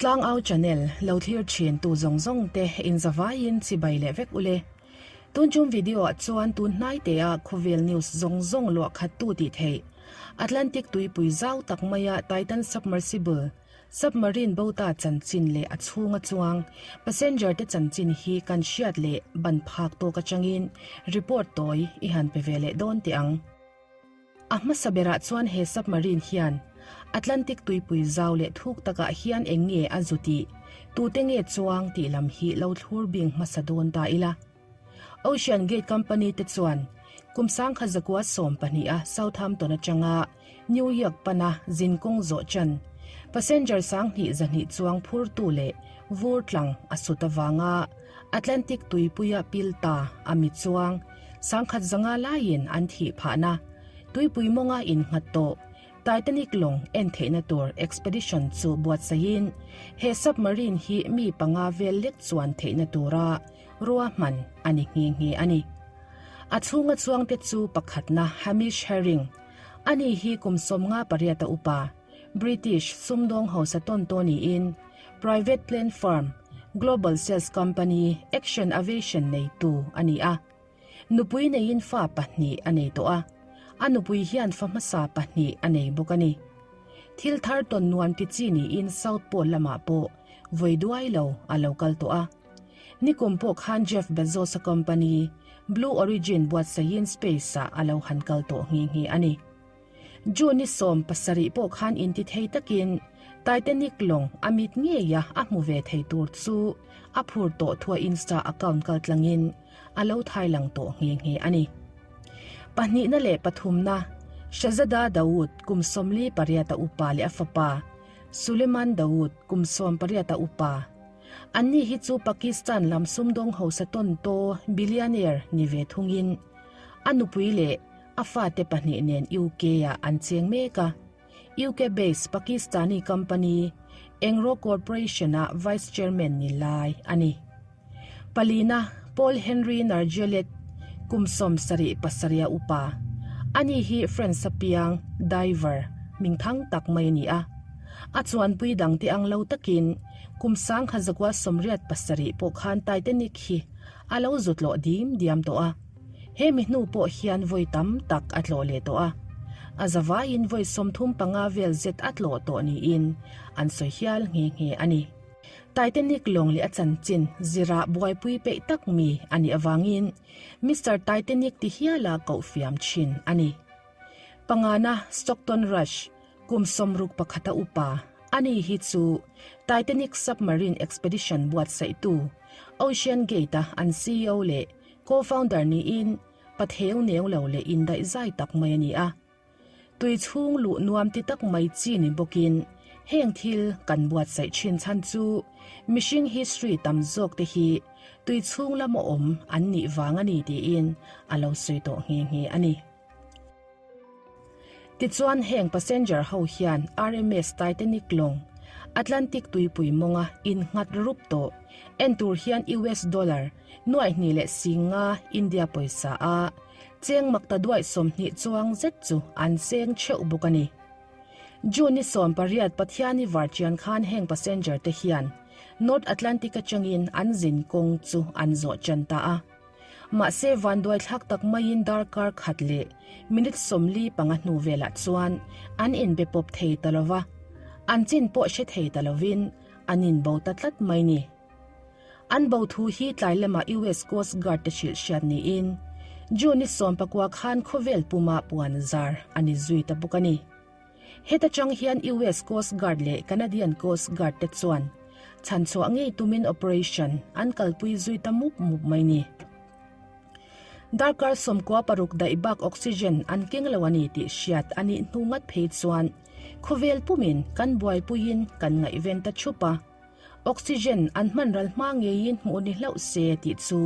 Tlangau channel lo thlir thin tu zawng zawng te in zavaiin chibai leh vek ule. Tun chung video ah chuan tun hnai te ah khawvel news zawng zawng luah khat tu tih theih Atlantic tuipui zau tak maia Titan submersible Submarine bota chanchin leh a chhunga chuang passenger te chanchin hi kan hriat leh ban phak tawk atangin report tawi i han pe ve leh dawn teh ang. A hmasa berah chuan he submarine hian Atlantic tuipui zau leh thuk takah hian eng nge a zu tih, tute nge chuang tih lam hi lo thlur bing hmasa dawn ta ila. Ocean Gate Company te chuan kum sangkhat zakua 12 a Southampton atanga New York pana zinkawng zawh chan passenger 2200 chuang phurtu leh vur tlang a sut avanga Atlantic tuipuia pil ta a mi chuang 1100 laiin an thih phahna tuipui mawnga innghat tawh Titanic lawng en theihna tur expedition chu buatsaihin he submarine hi mi panga vel lek chuan theihna tura ruahman a ni nghe nghe a ni. A chhunga chuangte chu pakhatna Hamish Herring, ani hi kum 58 a upa, British sumdawng hausa tawn tawn niin private plane firm Global Sales Company Action Aviation neitu a ni a. Nupui neiin fa pahnih a nei tawh a, a nupui hian fa hmasa pahnih a nei bawk a ni. Thil thar tawn nuam ti chi niin South Pole lamah pawh vawi duai lo a lo kal tawh a. Nikum pawh khan Jeff Bezos-a company Blue Origin buatsaihin space-ah a lo han kal tawh nghe nghe a ni. June ni 17 pawh khan inti thei takin Titanic lawng a mit ngeia a hmu ve thei tur chu a phur tawh thua Insta account kal tlangin a lo thai lang tawh nghe nghe a ni. Pahnihna leh pathumna Shahzada Dawood kum 48 a upa leh a fapa Suleman Dawood kum 18 a upa. Anni hi chu Pakistan lam sumdawng hausa tawn taw billionaire ni ve thungin a nupui leh a fate pahnih nen UK ah an cheng mek a. UK based Pakistani company Engro Corporation ah vice chairman ni lai a ni. Palina Paul Henry Nargeolet kum 77 a upa. Ani hi France a piang diver mingthang tak mai a ni a. A chuanpui dangte ang lo takin kum 1987 pawh khan Titanic hi a lo zut lawh dim diam tawh a. He mi hnu pawh hian vawi tam tak a tlawh leh tawh a, a zavaiin vawi 35 vel zet a tlawh tawh niin an sawi hial nghe nghe a ni. Titanic lawng leh a chanchin zira buaipui peih tak mi a nih avangin Mister Titanic ti hiala koh fiam thin a ni. Pangana Stockton Rush kum 61 a upa ani hi chu Titanic submarine expedition buatsaihtu Ocean Gate-a an CEO leh Co-founder niin patheu neu lo leh indaih zai tak mai a ni a. Tui chhung luh nuam ti tak mai chi ni bawkin heng thil kan buatsaih thin chhan chu mihring history tam zawk te hi tui chhung lama awm an nih vang a ni tiin a lo sawi tawh nghe nghe a ni. Tichuan heng passenger ho hian RMS Titanic lawng Atlantic tuipui mawnga innghat rup tawh en tur hian US dollar 2,500 India pawisa a cheng makta duai 20 chuang zet chu an cheng theuh bawk a ni. June ni 18 Pathiani varchian khan heng passenger te hian North Atlantic atangin an zin kawng chu an zawh chan ta a. Mahse vanduai thlak tak maiin darkar khat leh minute 45 hnu velah chuan an inbe pawp thei ta lova, an chin pawh hre thei ta lovin an inbo ta tlat mai ni. An bo thu hi tlai lama US Coast Guard te hrilh hriat niin June ni 19 khan khawvel puma puan zar a ni zui ta bawk a ni. Heta chang hian US Coast Guard leh Canadian Coast Guard te chuan chhanchhuah ngei tumin operation an kalpui zui ta mup mup mai ni. Darkar 16 daih bak oxygen an keng lo a ni tih hriat a nih hnu ngat phei chuan khawvel pumin kan buaipuiin kan ngaihven ta thup a. Oxygen an hman ral hma ngeiin hmuh ni hlauh se tih chu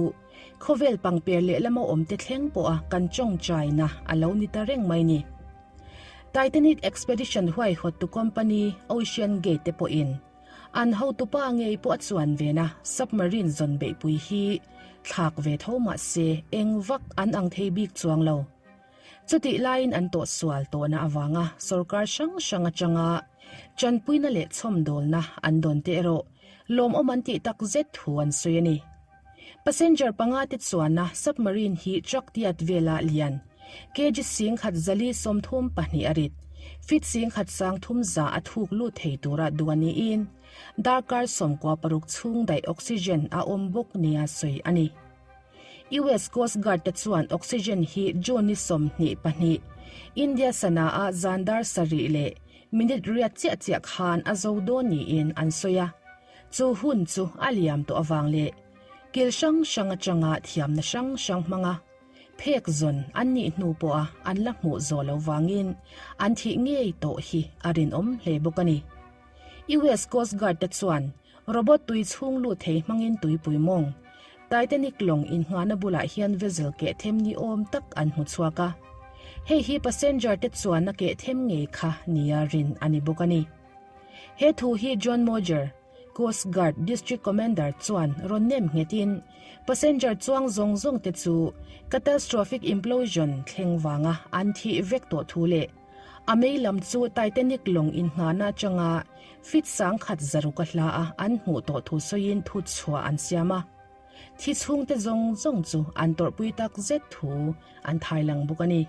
khawvel pangper leh lama awm te thleng pawha kan tawngtaina a lo ni ta reng mai ni. Titanic Expedition huaihawttu company Ocean Gate te pawhin an hotupa ngei pawh a chuan vena submarine zawn beihpui hi thlak ve tho mah se eng vak an ang thei bik chuang lo. Chutih laiin an tawh sual tawhna avanga sorkar hrang hrang atanga. Tanpuina leh chhawmdawlna an dawn te erawh lawmawm an tih tak zet thu an sawi a ni. Passenger panga te chuana submarine hi truck tiat vela lian, kg 10 432 a rit, feet 10 300 a thuk lut thei tura duh a niin darkar 96 chhung daih oxygen a awm bawk nia sawi a ni. US Coast Guard te chuan oxygen hi June ni 22, India sana a zan dar sarih leh minute riat chiah chiah khan a zo dawn niin an sawi a. Chu hun chu a liam tawh avang leh kil hrang hrang atanga thiamna hrang hrang hmanga phek zawn an nih hnu pawha an la hmuh zawh lo vangin an thih ngei tawh hi a rinawm hle bawk a ni. US Coast Guard te chuan robot tui chhung lut thei hmangin tuipui mawng Titanic lawng inngahna bulah hian vessel keh them ni awm tak an hmu chhuak a. Hei hi passenger te chuan a keh them ngei kha nia rin a ni bawk a ni. He thu hi John Moger, Coast Guard District Commander chuan rawn nem nghetin passenger chuang zawng zawng te chu catastrophic implosion thleng vanga an thih vek tawh thu leh a mei lam chu Titanic lawng inngahna atanga feet 1100 a hla a an hmuh tawh thu sawiin thu chhuah an siam a. Thi chhungte zawng zawng chu an tawrhpui tak zet thu an thailang bawk a ni.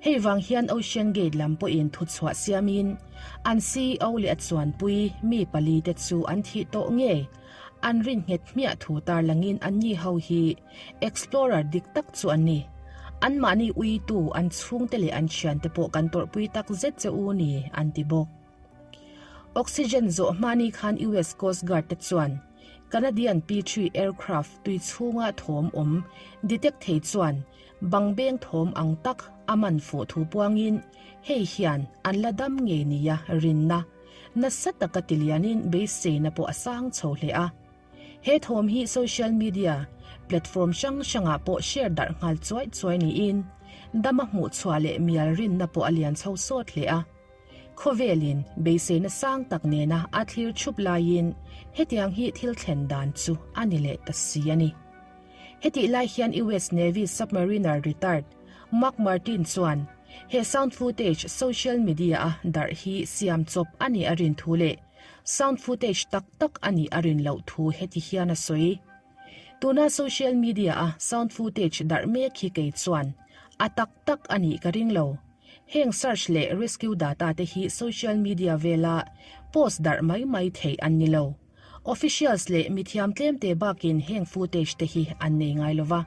Hei vang hian Ocean Gate lam pawhin thuchhuah siamin an CEO leh a chuanpui mi pali te chu an thih tawh nge an rin nghet hmiah thu tarlangin anni ho hi Explorer dik tak chu an ni. Anmahni uitu an chhungte leh an thiante pawh kan tawrhpui tak zet che u ni an ti bawk. Oxygen zawh hmani khan US Coast Guard te chuan Canadian P-3 aircraft tui chhunga thawm awm detect thei chuan Bang beng thawm ang tak a man fuh thu puangin hei hian an la dam ngei nia rinna nasa taka tilianin beiseina pawh a sang chho hle a. He thawm hi social media platform hrang hrangah pawh share darh nghal chuai chuai niin dama hmuh chhuah leh mial rinna pawh a lian chho sawt hle a. Khawvelin beiseina sang tak nena a thlir chhup laiin hetiang hi thil thlen dan chu a ni leh ta si a ni. Hetih lai hian US Navy submariner retired Mark Martin chuan he sound footage social media-a darh hi siam chawp a nih a rin thu leh sound footage tak tak a nih a rin loh thu heti hian a sawi. Tuna social media-a sound footage darh mek hi kei chuan a tak tak a nih ka ring lo. Heng search leh rescue data te hi social media vela post darh mai mai theih an ni lo. Officials leh mithiam tlemte bakin heng footage te hi an nei ngai lova.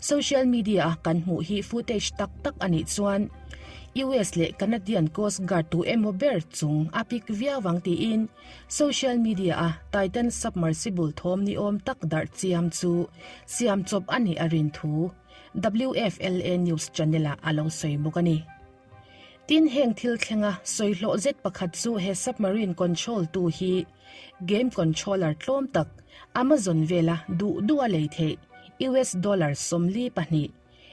Social media a kan hmuh hi footage tak tak a nih chuan US leh Canadian Coast Guard tu emaw ber chung a pik viau ang tiin social media a Titan submersible thawm ni awm tak darh chiam chu siam chawp a nih a rin thu WFLA News channel ah a lo sawi bawk a ni. Tin heng thil thlenga sawi hlawh zet pakhat chu he submarine control tu hi game controller tlawm tak Amazon vela duh duh a lei theih US dollar 42,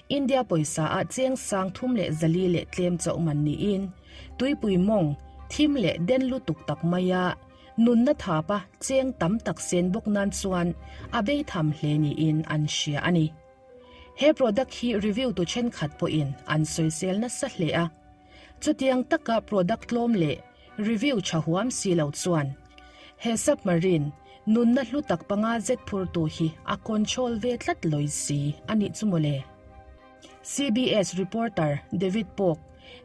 India pawisa ah cheng 3400 leh tlem chauh man niin tuipui mawng thim leh den lutuk tak maia nunna thapa cheng tam tak sen bawk nan chuan a bei tham hle niin an hria a ni. He product hi review tu thenkhat pawhin an sawisel nasa hle a. Chutiang taka product tlawm leh review tha huam si lo chuan he submarine nunna hlu tak panga zet phurtu hi a control ve tlat lawi si a nih chu mawle. CBS reporter David Polk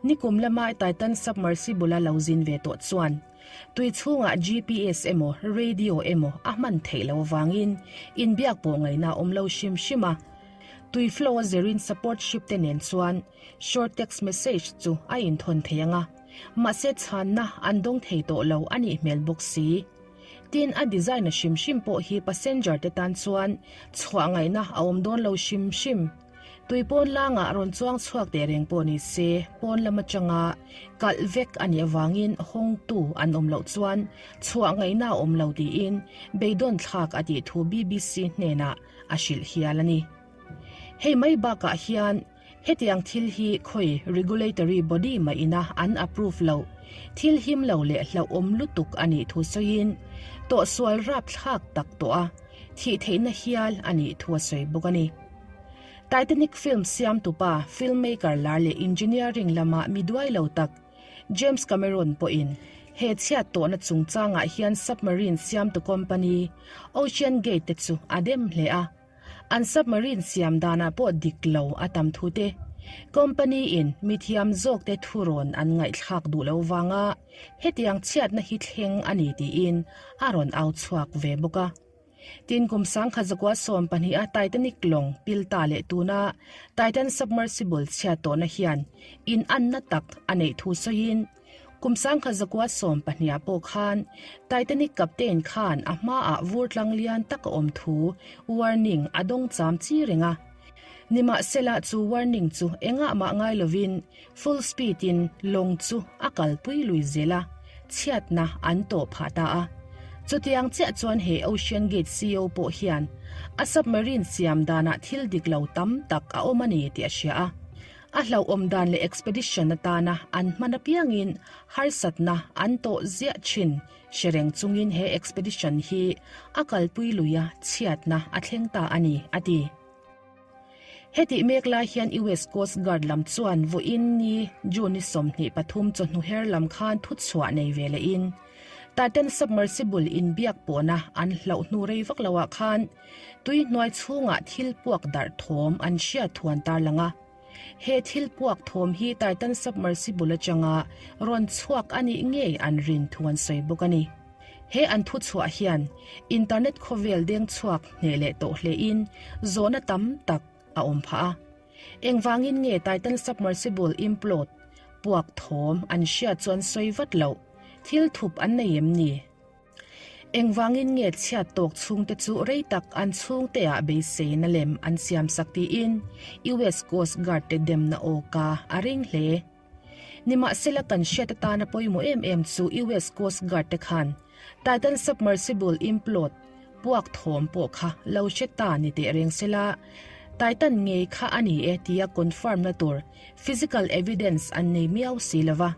nikum lama Titan submersible a lo zin ve tawh chuan Tui chhungah GPS emaw radio emaw a hman theih loh avangin inbiak pawh ngaihna a awm lo hrim hrim a. Tui flow a zirin support ship te nen chuan short text message chu a inthawn thei ang a, mahse chhanna an dawng thei tawh lo a nih hmel bawk si. Tin, a design a hrim hrim pawh hi passenger te tan chuan chhuah ngaihna a awm dawn lo hrim hrim. Tui pawn langah rawn chuang chhuak teh reng pawh ni se, pawn lam atanga kalh vek a nih avangin hawngtu an awm loh chuan chhuah ngaihna a awm lo tiin beidawn thlak a tih thu BBC hnenah a hrilh hial a ni. Hei mai bakah hian hetiang thil hi khawi regulatory body mah ina an approve loh, thil him lo leh hlauhawm lutuk a nih thu sawiin tawhsual rapthlak tak tawh a thih theihna hial a nih thu a sawi bawk a ni. Titanic film siamtupa, filmmaker lar leh engineering lama mi duai lo tak. James Cameron pawhin he chhiat tawhna chungchangah hian submarine siamtu company OceanGate te chu a dem hle a. An submarine siam danah pawh dik lo a tam thu te, company in mithiam zawkte thurawn an ngaihthlak duh lo vanga hetiang chhiatna hi thleng a ni tiin a rawn au chhuak ve bawk a. Tin, kum 1912 a Titanic lawng pil ta leh tuna Titan submersible chhiat tawhna hian inanna tak a neih thu sawiin, Kum 1912 ah pawh khan Titanic captain khan a hmaah vur tlang lian tak a awm thu warning a dawng cham chi reng a. Nimahsela chu warning chu engah mah ngai lovin full speed in lawng chu a kalpui lui zel a, chhiatna an tawh phah ta a. Chutiang chiah chuan he Ocean Gate ceo pawh hian a submarine siam danah thil dik lo tam tak a awm a ni tih a hria a. A hlauhawm dan leh expedition atana an hman apiangin harsatna an tawh ziah thin hre reng chungin he expedition hi a kalpui luia chhiatna a thleng ta a ni, a ti. Hetih mek lai hian US Coast Guard lam chuan vawiin ni June ni 23 chawhnu her lam khan thuchhuah nei ve lehin Titan submersible inbiak pawhna an hlauh hnu rei vak loah khan tui hnuai chhungah thil puak darh thawm an hriat thuan tarlang a. He thil puak thawm hi Titan submersible atanga rawn chhuak a nih ngei an rin thu an sawi bawk a ni. He an thu chhuah hian internet khawvel deng chhuak hneh leh tawh hlein zawhna tam tak a awm phah a. Engvangin nge Titan submersible implode puak thawm an hriat chu an sawi vat loh? Thil thup an nei em ni? Engvangin nge chhiat tawk chhungte chu rei tak an chhungteah beiseina lem an siamsak tiin US Coast Guard te demna awka a ring hle. Nimahsela kan hriat atana pawimawh em em chu US Coast Guard te khan Titan submersible implode puak thawm pawh kha lo hre ta ni teh reng sela Titan ngei kha a ni e tia confirm na tur physical evidence an nei miau si lova.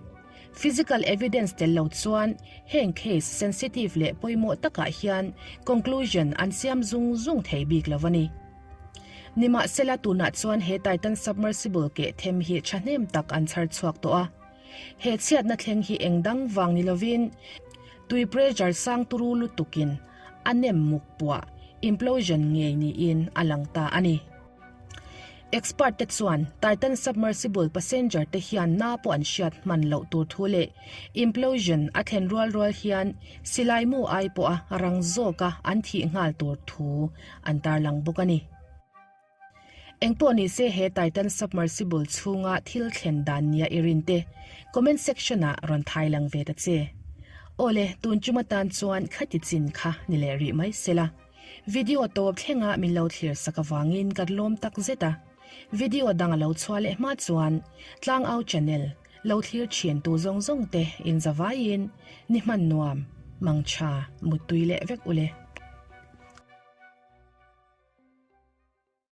Physical evidence tel lo chuan heng case sensitive leh pawimawh takah hian conclusion an siam zung zung thei bik lo a ni. Nimahsela tunah chuan he Titan submersible keh them hi thahnem tak an chhar chhuak tawh a. He chhiatna thleng hi eng dang vang ni lovin tui pressure sang turu lutukin a nem muk puah, implosion, ngei niin a lang ta a ni. Expert te chuan Titan submersible passenger te hian na pawh an hriat hman loh tur thu leh implosion a thlen rual rual hian silai mu ai pawha rang zawka an thih nghal tur thu an tarlang bawk a ni. Engpawh ni se he Titan submersible chhunga thil thlen dan nia i rin te comment section ah rawn thai lang ve ta che. Awle, tun chuma tan chuan khati chin kha ni leh rih mai sela. Video tawp thlenga min lo thlir sak avangin ka lawm tak zet a. Video dang a lo chhuah leh hma chuan Tlangau channel lo thlir thin tu zawng zawng te in zavaiin ni hman nuam, mangtha, muttui leh vek ule.